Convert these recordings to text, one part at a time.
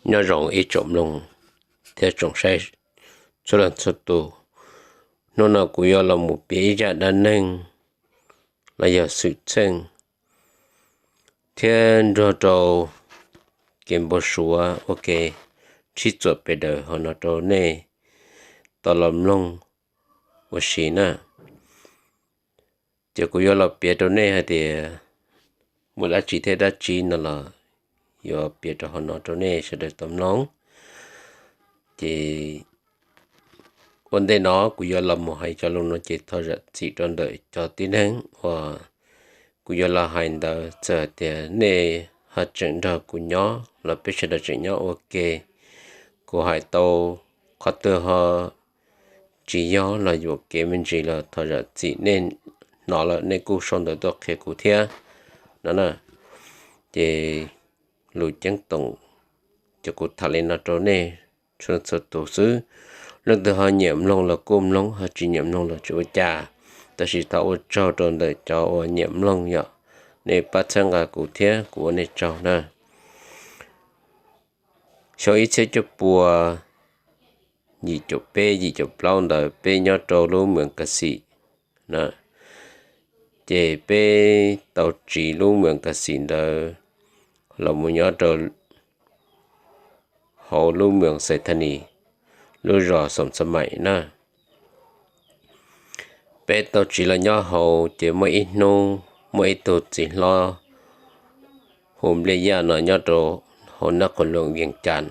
Nyob zoo ib tsoom mloog thiab tsoom saib txhua leej txhua tus. Hnub no kuv yuav los mus piav ib zaj dab neeg los yog xwm txheej thiab nrog rau kev npau suav ua ke sib txuam pes daws hauv no rau nej tau los mloog ua si na. Ces kuv yuav los piav rau nej hais tias muaj dab tsi thiab dab tsi no los yuav piav rau hauv no rau nej sawv daws tau mloog. Ces ua ntej no kuv yuav los mus hais cov lus no ces thov zam txim rau ntawm cov tib neeg uas kuv yuav los hais ntawd. Txawm hais tias nej ho tseem nrog kuv nyob los peb sawv daws tseem nyob ua ke, kuv hais tau qhov twg ho tsis yog los yuam kev me ntsis los thov zam txim, nej hnov lawm nej kuj sau ntawv tuaj qhia kuv thiab no na. Ces lus ceeb toom ces kuv tham li no rau nej txhua txhua tus xwb. Leej twg ho nyiam mloog los kuj mloog, ho tsis nyiam mloog los tsis ua cas, tab sis thov ua tsaug rau ntawm cov uas nyiam mloog yom, nej pab txhawb nqa kuv thiab kuv ua nej tsaug na. Xyoo ib txhiab cuaj pua yim caum peb yim caum plaub ntawd peb nyob rau lub Mws Kas Xim na, ces peb tau tsiv lub Mws Kas Xim ntawd los mus nyob rau hauv lub Mws Xais Thas Nis, lub zos Xoom Xas Maim na. Peb tau tsiv los nyob hauv ces muaj ib hnub muaj ib tug txiv hlob hu Npliaj Yaj no nyob rau hauv Nab Qhus Loos Vias Cas,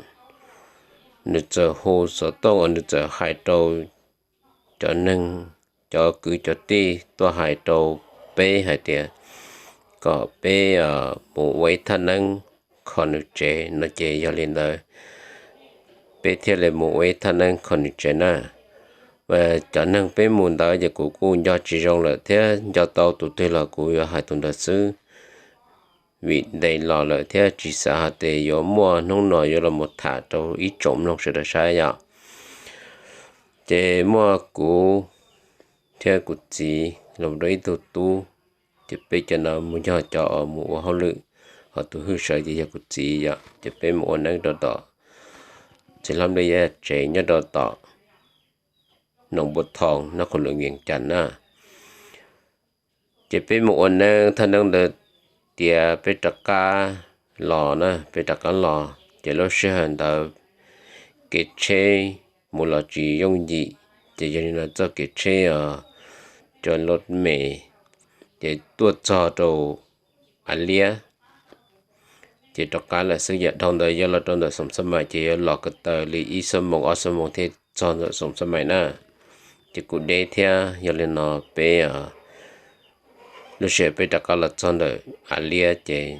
nws txawm hu xov tooj uas nws txawm hais rau cov neeg, cov kwv cov tij tuaj hais rau peb hais tias kom peb mus ua ib thaj neeb kho nws tsev no ces yog li ntawd peb thiaj li mus ua ib thaj neeb kho nws tsev na. Cov neeg peb mus ntawd ces kuv kuj nco tsis zoo lawm thiab, nco tau tus twg los kuv yuav hais tus ntawd xwb, vim ntes los lawm thiab tsis xav hais tias yuav muaj hnub no yuav los mus tham rau ib tsoom mloog sawv daws saib yom. Ces muaj kuv thiab kuv txiv los rau ib tug tub, ces peb cov no mus yog cov uas mus ua hauj lwm, ho tus hwj sawv ces yog kuv txiv yom. Ces peb mus ua neeb rau tom txiv hlob Npliaj Yaj tsev nyob rau tom Noos Npua Thoo, Nab Qhus Loos Vias Cas na. Ces peb mus ua neeb, thaj neeb ntawd tiav peb rov qab los na, peb rov qab los ces lub sij hawm ntawd kev tsheb mus los tsis yooj yim, ces yog li no txoj kev tsheb os, cov lub me ces tuaj txog rau Av Liab, ces rov qab lawm xwb. Yam dhau ntawd yuav los rau ntawm Xoom Xas Maim ces yuav los ko taw li ib xuab moos ob xuab moos thiaj txog ntawm Xoom Xas Maim na. Ces kuj deb thiab, yog li no peb lub sij hawm peb rov qab los txog ntawm Av Liab ces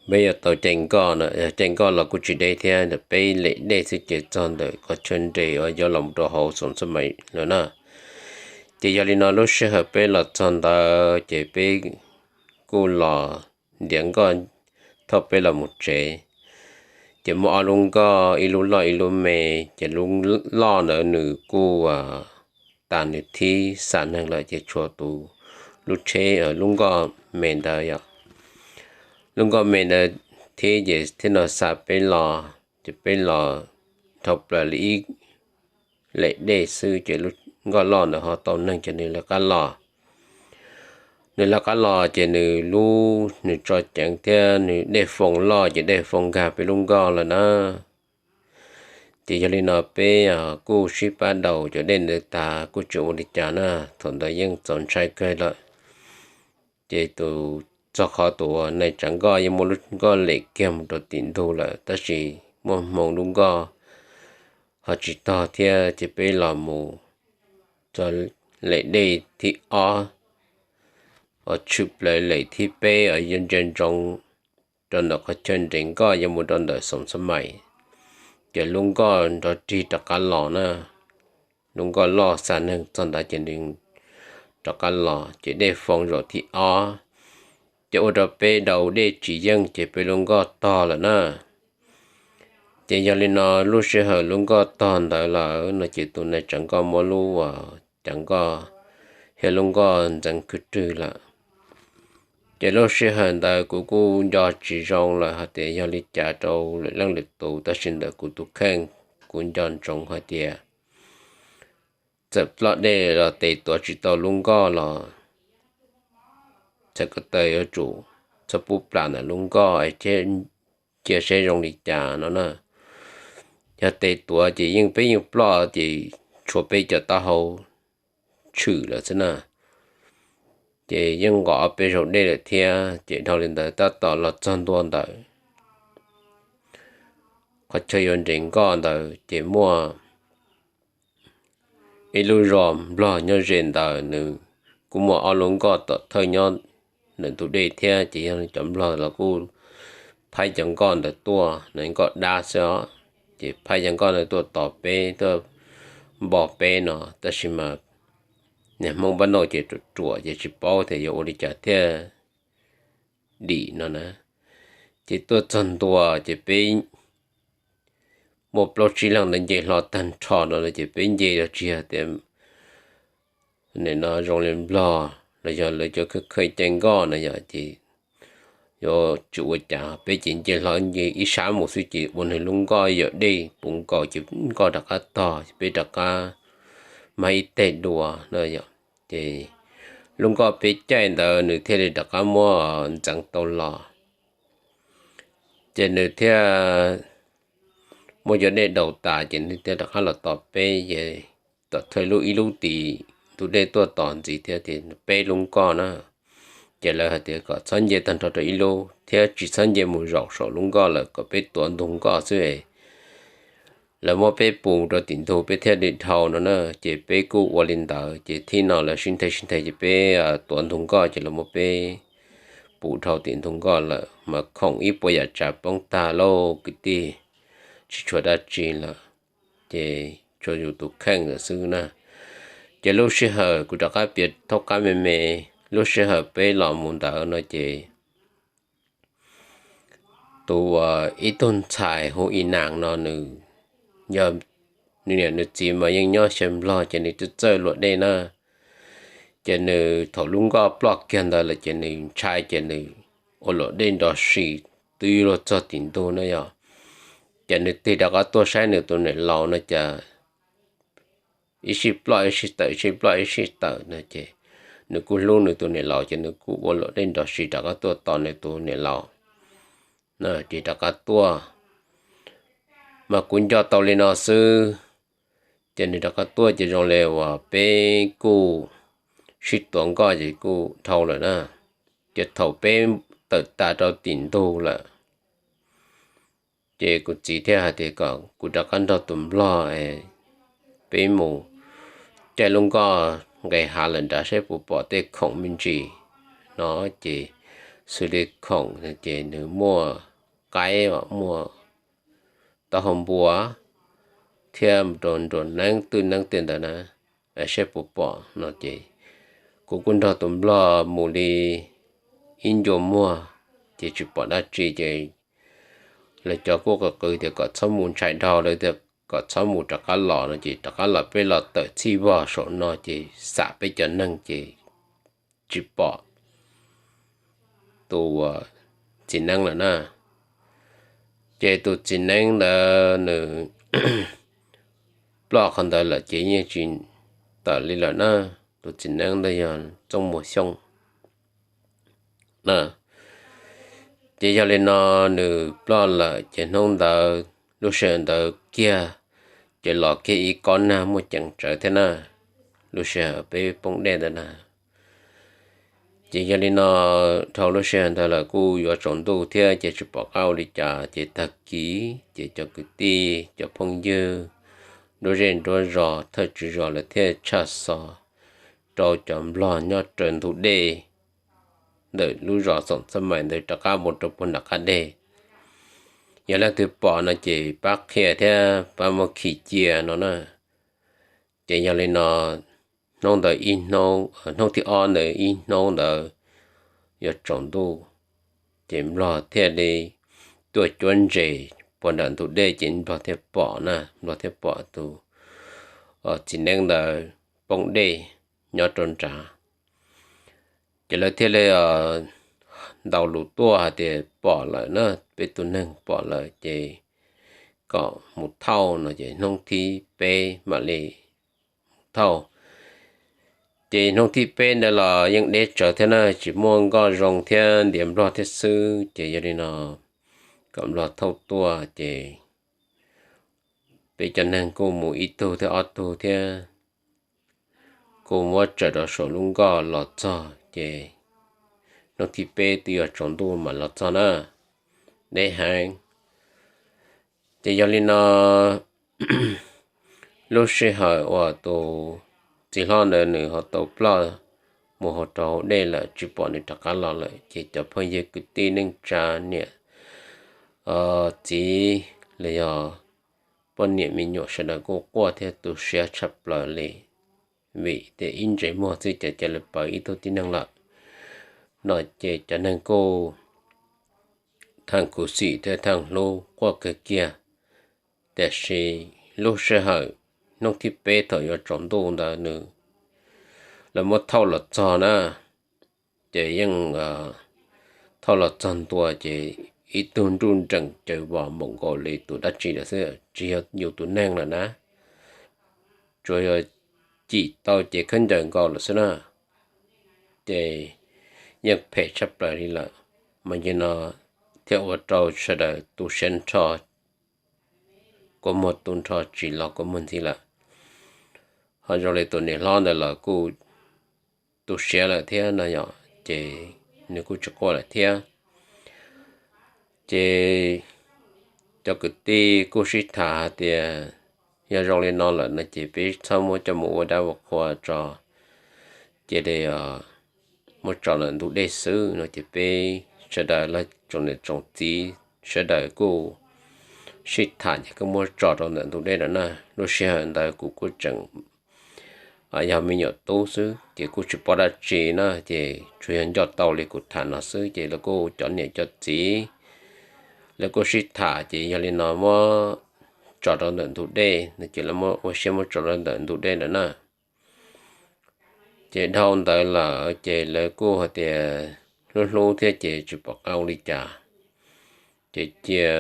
peb yuav tau caij nkoj, caij nkoj los kuj tsis deb thiab, peb lem dej xwb ces txog ntawm qhov chaw nres uas yuav los rau hauv Xoom Xas Maim lawm na. Ces yog li no lub sij hawm peb los txog ntawd ces peb kuj los ntiav nkoj thauj peb los mus tsev. Ces muaj ob lub nkoj, ib lub loj ib lub me, ces lub loj ntawd nws kuj tas nws thib xa neeg lawm ces tshuav tus lub tsheb, lub nkoj me ntawd yom. Lub nkoj me ntawd thib ces thiab no xa peb los, ces peb los dhau plaws li ib lem dej xwb ces lub nkoj loj ntawd ho tau neeg ces nws lawv qab los. Nws lawv qab los ces nws lub, nws tso ceev thiab nws dej foo loj ces dej foo nkag peb lub nkoj lawm na. Ces yog li no peb kuj sib pab daus cov dej ntawd tas kuj tsis ua li cas na, thaum ntawd yeej txaus ntshai kawg lawm. Ces tus, txog qhov tus uas nais tsav nkoj yeej muab lub nkoj lem kiag mus rau tim ntug lawm, tab sis muaj hmoo lub nkoj ho tsis tog thiab, ces peb los mus txog lem dej thib ob uas tshwm plaws lem thib peb uas yuav ntsia ntsoov rau ntawm qhov chaw nres nkoj yuav mus rau ntawm Xoom Xas Maim, ces lub nkoj nrov rig rov qab los na. Lub nkoj loj xa neeg txog ntawd ces nws rov qab los, ces dej foo zaum thib ob, ces ua rau peb daus dej tsis yeej ces peb lub nkoj tog lawm na. Ces yog li no lub sij hawm lub nkoj tog ntawd lawm no ces tus nais tsav nkoj muab lub, cav nkoj, thiab lub nkoj ntxeev khwb rwg lawm. Ces lub sij hawm ntawd kuv kuj nco tsis zoo lawm hais tias yog li cas rau lwm leej lwm tus, tab sis ntawm kuv tus kheej, kuv nco ntsoov hais tias txawm ploj dej los tes tuav tsis tau lub nkoj los txhais ko taw yuav tsum txhob pub plam ntawm lub nkoj es cia seb zoo li cas no na. Yog tes tuav ces yeej peb yeej ploj ces tshuav peb cov taub hau tshwm lawm xwb na. Ces yeej nqos peb zaug dej lawm thiab, ces dhau li ntawd tab tom los txog ntua ntawd qhov chaw yuav nres nkoj ntawd ces muaj ib lub zos nplog nyob ze ntawd, nws kuj muaj ob lub nkoj tom thawj nyob ntawm ntug dej thiab, ces yog cov nplog los kuj phaib cov nkoj ntawd tuaj, nkoj dab xwb os, ces phaib cov nkoj ntawd tuaj tos peb, tuaj npo peb no, tab sis mas niag Hmoob npab nauj ces ruam ruam ces tsis paub tias yuav ua li cas thiaj dim no na. Ces tuaj txog ntua ces peb muaj plaub tsib leeg ntawd nce hlo tag nrho no, ces peb nce los tsis yog tias nim no zoo li nplog los yog lawv cov khaws khaws caij nkoj no yog ces yuav tsis ua cas, peb ces nce hlo nce ib sab mus xwb ces ua nws lub nkoj yawm dej puv nkaus ces nkoj rov qab tog, peb rov qab mag ib teg dua no yog. Ces lub nkoj peb caij ntawd nws thiaj li rov qab muab ntxeev tau los. Ces nws thiaj muab cov dej daus tas ces nws thiaj rov qab los tos peb, ces tom thawj lub ib lub tim ntug dej tuaj tos ntxiv thiab, ces peb lub nkoj na. Ces lawv hais tias kom txhob nce tag nrho rau ib lub thiab tsis txhob nce mus zaum saum lub nkoj lawm, kom peb tuav ntug nkoj xwb, lawv muab peb pus rau tim ntug peb thiaj li dhau no na. Ces peb kuj ua li ntawd, ces thib no lawv sib nthe sib nthe ces peb tuav ntug nkoj ces lawv muab peb pus dhau tim ntug nkoj lawm, mas khoom ib puas yam tsav poob tag lauj kwv tij, tsis tshuav dab tsi lawm, ces tshuav yus tus kheej lawm xwb na. Ces lub sij hawm kuv rov qab piav thaub qab me me, lub sij hawm peb los mus ntawd no ces tus uas ib tug ntxhais hu I Nas no nws yog, nws niam nws txiv mas yeej nyob xyaw nplog ces nws txawj txawj luam dej na. Ces nws thaum lub nkoj ploj kiag ntawd lawm ces nws ntshai ces nws ua luam dej nrov si twb luag txog tim ntug na yog. Ces nws tig rov qab tuaj saib nws tus niam laus no cas ib sij ploj ib sij tawm, ib sij ploj ib sij tawm no ces nws kuj hlub nws tus niam laus ces nws kuj ua luam dej nrov si rov qab tuaj tos nws tus niam laus no ces rov qab tuaj. Mas kuv nco tau li no xwb, ces nws rov qab tuaj ces zoo li uas peb kuj sib tuav nkoj ces kuj dhau lawm na. Ces thaum peb tawm tas rau tim ntug lawm, ces kuv txiv thiaj hais tias kom kuv rov qab nrog tus nplog peb mus caij lub nkoj nqes hav lawm nrad saib puas pom tej khoom me ntsis no. Ces xws li khoom ces nws muaj qaib, muaj taub hau npua thiab nruas neeb twj neeb tej ntawd na, saib puas pom no ces kuv kuj nrog tus nplog mus li ib ncua muag ces tsis pom dab tsi ces lawv cov kuj qw qw tias kom txhob mus ntshai dhau, lawv tias kom txhob mus rov qab los no ces rov qab los peb los tawm txhij vog saum no ces xam peb cov neeg ces tsis pom tus txiv neeb lawm na. Ces tus txiv neeb ntawd nws ploj qhov ntawd lawm ces yeej tsis tawm li lawm na. Tus txiv neeb ntawd yog Txooj Muas Xyooj na. Ces yog li no nws ploj lawm ces hnub ntawd lub sij hawm ntawd kiag ces los kiag ib kob nag muaj ceem tsawv thiab na. Lub sij hawm peb poob dej ntawd na. Ces yog li no dhau lub sij hawm ntawd lawm kuj yuav tsaus ntuj thiab ces tsis pom qab ua li cas ces tag kis ces cov kwv tij cov phooj ywg nruab zej nruab zos thawj tswv zos lawv thiaj tshaj xov rau cov nplog nyob raws ntug dej ntawm lub zos Xoom Txaj Maim ntawd rov qab mus rau puag nram qab deg. Yog leej twg pom no ces pab qhia thiab pab muab khi cia no na. Ces yog li no hnub ntawd ib hnub, hnub thib ob ntawd ib hnub ntawd yuav tsaus ntuj ces nplog thiaj li tuaj cuab ntses puag nram ntug dej ces nplog thiaj pom na, nplog thiaj pom tus txiv neeb ntawd poob dej nyob rau nrad. Ces lawv thiaj li ntaus lus tuaj hais tias pom lawm na, peb tus neeg pom lawm ces kom mus thauj no ces hnub thib peb mam li mus thauj. Ces hnub thib peb ntawd los yeej deb tsawv thiab na, tsis muaj nkoj zoo thiab ntiav nplog thiab xwb, ces yog li no kom nplog thauj tuaj ces peb cov neeg kuj mus ib tug thiab ob tug thiab kuj muab tsaws rau saum lub nkoj los txog ces hnub thib peb twb yuav tsaus ntuj mam los txog na, deb heev. Ces yog li no lub sij hawm uas tus txiv hlob ntawd nws ho tau ploj mus hauv rau hauv dej lawm tsis pom nws rov qab los lawm ces cov phooj ywg kwv tij neej tsa niam txiv los yog poj niam me nyuam sawv daws kuj quaj thiab tu siab tshaj plaws li, vim tias ib ntsej muag xwb ces cia li pawv ib tug tib neeg lawm no ces cov neeg kuj thaaj khuv xim thiab thaaj hlub quaj kawg kiag. Tiam sis lub sij hawm hnub thib peb thaum yuav tsaus ntuj ntawd nws, lawv muab thauj los txog na, ces yeej thauj los txog ntua ces ib tug nruj nreem caws vos npaum nkaus li tus dab tsi lawm xwb, tsis yog yus tus neeg lawm na, tsuas yog cim tau ces khaub ncaws nkaus lawm xwb na. Ces yeej phem tshaj plaws li lawm, mas yog no thiaj ua rau sawv daws tu siab nrho, kua muag tu nrho tsis los kua muag ntxiv lawm. Ho zoo li tus niam hlob ntawd los kuj tu siab lawm thiab no yom, ces nws kuj tsis quaj lawm thiab. Ces cov kwv tij kuj sib tham hais tias yog zoo li no lawm no ces peb txhob muab coj mus ua dab ua qhua tso, cia li muab tso ntawm ntug dej xwb no ces peb sawv daws los tsoom niam tsoom txiv sawv daws kuj sib tham ces kuj muab tso rau ntawm ntug dej na. Lub sij hawm ntawd kuv kuj tseem yog me nyuam tub xwb ces kuj tsis paub dab tsi na, ces tsuas yog nco tau li kuv tham no xwb ces lawv kuj cov niam cov txiv lawv kuj sib tham ces yog li no muab tso rau ntawm ntug dej no ces lawv muab ua siab muab tso rau ntawm ntug dej ntawd na. Ces dhau ntawd lawm ces lawv kuj hais tias hlub hlub thiab ces tsis pom qab ua li cas, ces cia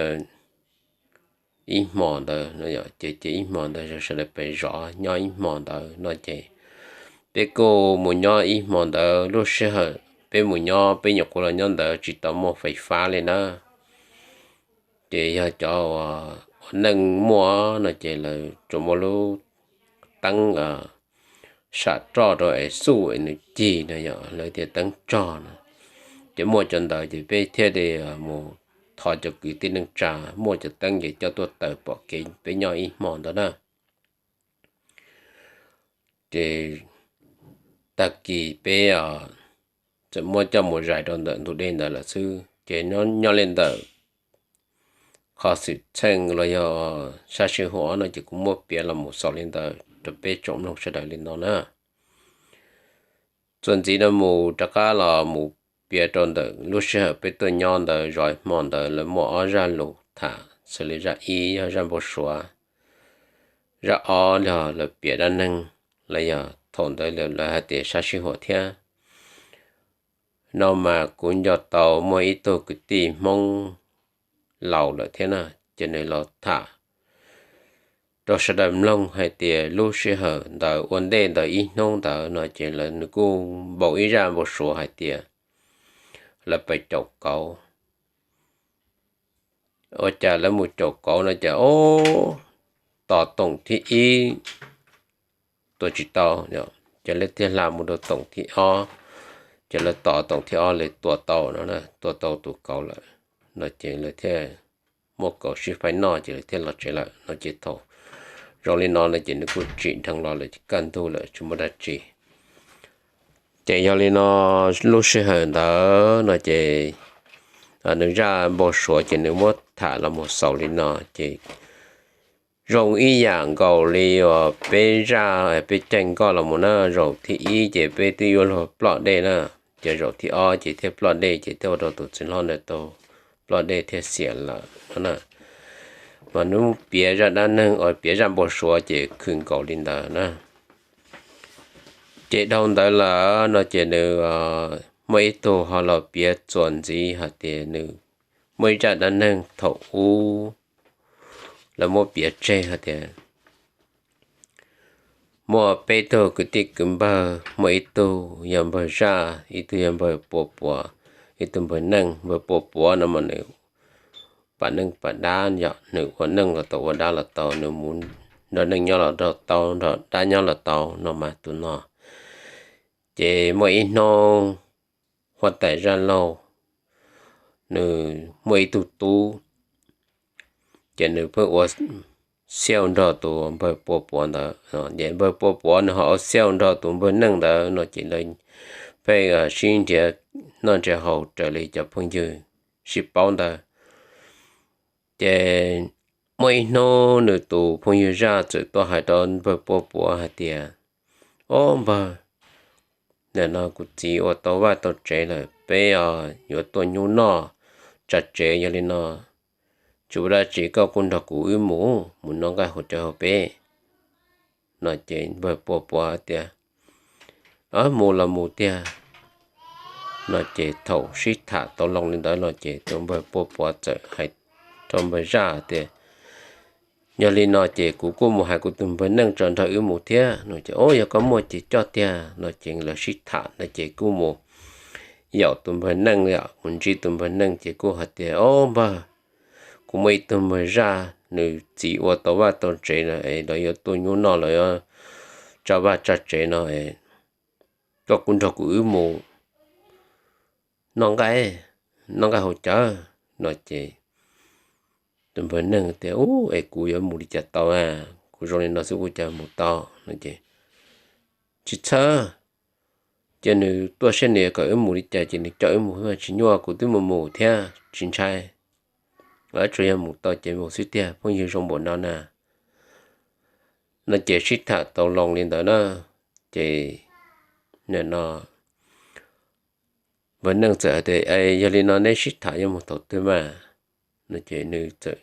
ib hmo ntawd, ces cia ib hmo ntawd sawv daws pes zov nyob ib hmo ntawd no ces peb kuj mus nyob ib hmo ntawd. Lub sij hawm peb mus nyob peb nyuam qhuav los nyob ntawd tsis tau muaj fais fab li na, ces yog cov ua neej muaj no ces lawv tsuas muaj lub teeb sam roj rau es xuj es nws cig no yog lawv tias teeb tsog no, ces muaj cov ntawd ces peb thiaj li mus thov cov kwv tij neej tsa muaj cov teeb ces coj tuaj taws pom kev peb nyob ib hmo ntawd na. Ces tag kis peb txawm muab coj mus zais rau ntawm ntug dej ntawd lawm xwb ces nyob li ntawm qhov xwm txheej los yog sab sij huam no ces kuv muab piav los mus xaus li ntawd rau peb tsoom mloog sawv daws li no na. Txuas ntxiv no mus rov qab los mus piav rau ntawm lub sij hawm peb tuaj nyob ntawd zov hmo ntawd lawv muaj ob zaj lus tham xws li zaj ib yog zaj npau suav, zaj ob yog lawv piav dab neeg los yog thaum ntawd lawv hais tias sab sij huam thiab. No mas kuv nco tau muaj ib tug kwv tij Hmoob laus lawm thiab na, ces nws los tham rau sawv daws mloog hais tias lub sij hawm ntawd ua ntej ntawd ib hnub ntawd no ces lawv nws kuj npau ib zaj npau suav hais tias lawv pais caum kauv. Ua cas lawv mus caum kauv no ces tos toom thib ib tua tsis tau, ces lawv thiaj hla mus rau toom thib ob, ces lawv tos toom thib ob lawv tua tau no, tua tau tus kauv lawm no ces lawv thiaj muab kauv sib faib noj ces lawv thiaj los tsev lawm no ces thaum zoo li no no ces nws kuj tsim dheev los lawm ces kaj ntug lawm tsis muaj dab tsi. Ces yog li no lub sij hawm ntawd no ces nws zaj npau suav ces nws muab tham los mus xaus li no ces zoo ib yam nkaus li uas peb zaj peb caij nkoj los mus na, zaum thib ib ces peb twb yuav luag ploj dej na, ces zaum thib ob ces thiaj ploj dej ces thiaj ua rau tus txiv hlob ntawd tau ploj dej thiaj xiam lawm no na. Mas nws piav zaj dab neeg uas piav zaj npau suav ces khwm nkaus li ntawd na. Ces dhau ntawd lawm no ces nws muaj ib tug ho los piav txuas ntxiv hais tias nws muaj ib zaj dab neeg thaum ub lawv muab piav tseg hais tias muaj peb tug kwv tij kwv npawg, muaj ib tug yog npawg zaj, ib tug yog npawg pua puav, ib tug npawg neej. Npawg pua puav no mas nws pam neej pam dab yom, nws ua neej los tau, ua dab los tau, nws mus nrog neej nyob los tau, nrog dab nyob los tau no mas tus no. Ces muaj ib hnub huab tais zaj laug nws muaj ib tug tub, ces nws pheej ua xiauj nrog tus npawg pua puav ntawd. Ces npawg pua puav nws ho ua xiauj nrog tus npawg neej ntawd no ces lawv pheej sib nrhiav noj nrhiav haus raws li cov phooj ywg sib paub ntawd. Ces muaj ib hnub nws tus phooj ywg zaj txawm tuaj hais rau npawg pua puav hais tias, Ob npawg, nim no kuv txiv ua tau vaj tau tsev lawm, peb yuav tuaj nyub noj tsa tsev, yog li no tsis ua dab tsi koj kuj nrog kuv wb mus, mus noj nqaij haus cawv hauv peb no. Ces npawg pua puav tias, Mus los mus tiag no. Ces thaum sib tham tau loo li ntawd no ces tus npawg pua puav txawm hais rau npawg zaj tias, Yog li no ces kuv kuj mus hais kuv tus npawg neej tso nrog wb mus thiab no. Ces, Ub, yog koj muaj ces coj tiag no. Ces lawv sib tham ntawd ces kuj mus yaum tus npawg neej, mus ntsib tus npawg neej ces kuj hais tias, Ob npawg, kuv muaj ib tug npawg zaj, nws txiv ua tau vaj tau tsev lawm, lawv yuav tuaj nyub noj, lawv yuav tsa vaj tsa tsev no, koj kuj nrog kuv wb mus noj nqaij, noj nqaij haus cawv no. Ces tus npawg neej tias, Ub, es kuv yuav mus li cas tau a, kuv zoo li no xwb kuv cas mus tau no. Ces, Tsis txhawj, ces nws tuaj seb nws yuav kom wb mus li cas ces nws coj wb mus, tsis nyuaj, kuv twb mus mus thiab tsis ntshai. Tsuas yog mus tau ces mus xwb tiag, phooj ywg zoo npaum no na. No ces sib tham tau loo li ntawd na, ces nim no npawg neej txawm hais tias, Yog li no neb sib tham yuav mus thaum twg mas no? Ces nws txawm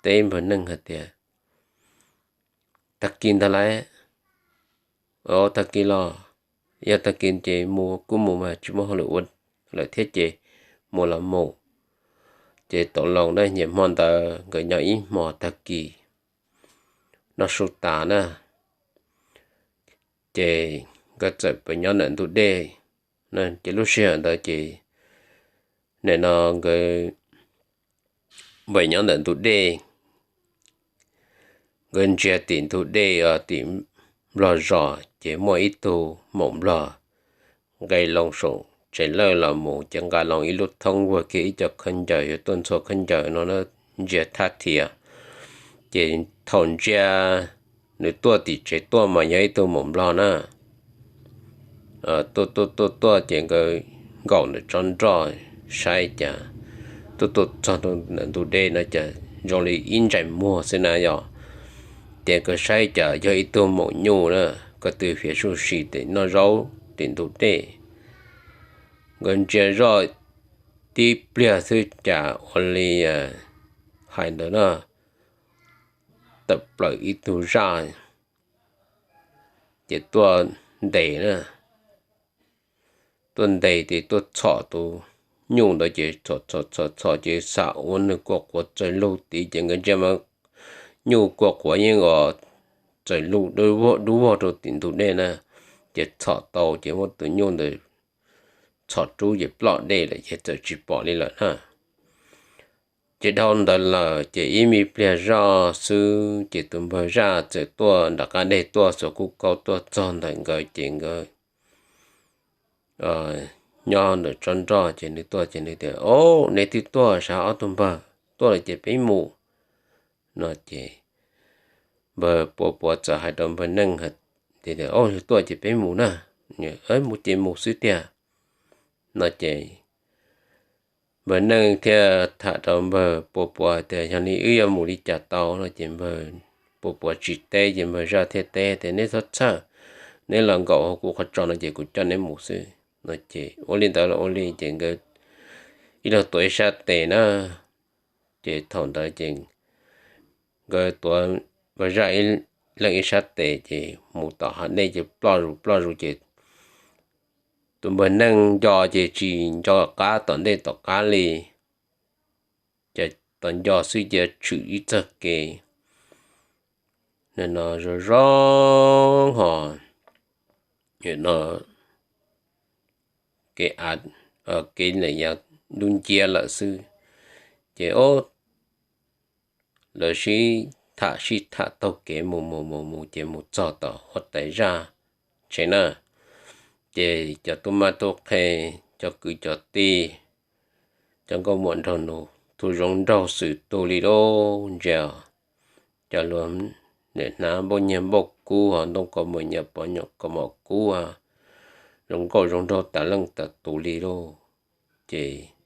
teb npawg neej hais tias, Tag kis ntag lauj. Tag kis los? Yog tag kis ces mus kuj mus mas tsis muaj hauj lwm ua lawm thiab ces mus los mus. Ces tau loo na, nyiam hmo ntawd nkawd nyob ib hmo tag kis noj su tas na, ces nkawd txawm pw nyob ntawm ntug dej. Ces lub sij hawm ntawd ces nim no nkawd pw nyob ntawm ntug dej, nkawd ntsia tim ntug dej, tim nplog zos ces muaj ib tug maum nplog nqes loo saum tsev lawj los mus ces nqa loo ib lub thoob vuag kiag ib co khaub ncaws yuav tuaj ntxhua khaub ncaws no na, ntsia thab thiab. Ces thaum ntsia nws tuaj tim tsev tuaj mas yog ib tug maum nplog na. Tuaj tuaj tuaj tuaj ces nkawd nkaum ntawm tsob nroj saib cas, tuaj tuaj txog ntawm ntug dej no cas zoo li ib ntsais muag xwb na yom. Ces nkawd saib cas yog ib tug maum nyuj na, ko tw fiav suj si tim noj zaub tim ntug dej. Nkawd ntsia zoj tib pliag xwb cas ua li hais ntawd na, tawm plaws ib tug zaj ces tuaj ntes na, tuaj ntes ces tuaj txhom tus nyuj ntawd ces txhom txhom txhom txhom ces xam ua nws kua quav txawm lug tid ces nkawd ntsia mas nyuj kua quav yeej os txawm lug dub vog rau tim ntug dej na. Ces txhom tau ces muab tus nyuj ntawd txhom rub ces ploj dej lawm ces txawm tsis pom li lawm na. Ces dhau ntawd lawm ces ib me pliag zoj xwb ces tus npawg zaj txawm tuaj nram qab dej tuaj xuas kuj kaub tuaj txog ntawm nkawd ces nkawd nyob ntawm tsob nroj ces nws tuaj ces nws tias, Au, neb twb tuaj sav ob tug npawg, tuaj lawm ces peb mus no. Ces npawg puas puas txawm hais rau npawg neej tias, Au, yog tuaj ces peb mus na, mus ces mus xwb tiag no. Ces npawg neej thiaj tham rau npawg puas puas tias, Yog li wb yuav mus li cas tau no? Ces npawg puas puas tsis teb ces npawg zaj thiaj teb tias, Neb txhob txhawj, neb los nkaum hauv kuv qhov tsos no ces kuv coj neb mus xwb no. Ces ua li ntawd los ua li ces nkawd ib leeg tuav ib sab tes na. Ces thaum ntawd ces nkawd tuav npawg zaj ib leeg ib sab tes ces mus tom hav dej ces ploj zus ploj zus ces tus npawg neej nco ces tsis nco qab tom ntej tom qab li, ces tos nco xwb ces tshwm ib txoj kev no zoo zoo ho no, kev av, kev lam yog dub nciab lawm xwb. Ces o, lawv sib tham sib tham taug kev mus mus mus mus ces mus txog tom huab tais zaj tsev na, ces cov tub mab tub qhe, cov kwv cov tij, cov nkauj muam nraug nus, tus zoo nraug xwm tus li lauj, ntsia cov luag nim hnav npauj nyiaj npauj kub ho ntoo kaus mom nyuam pov nyuam kaus mom kub, zoo nkauj zoo nraug tas leej tas tus li lauj. Ces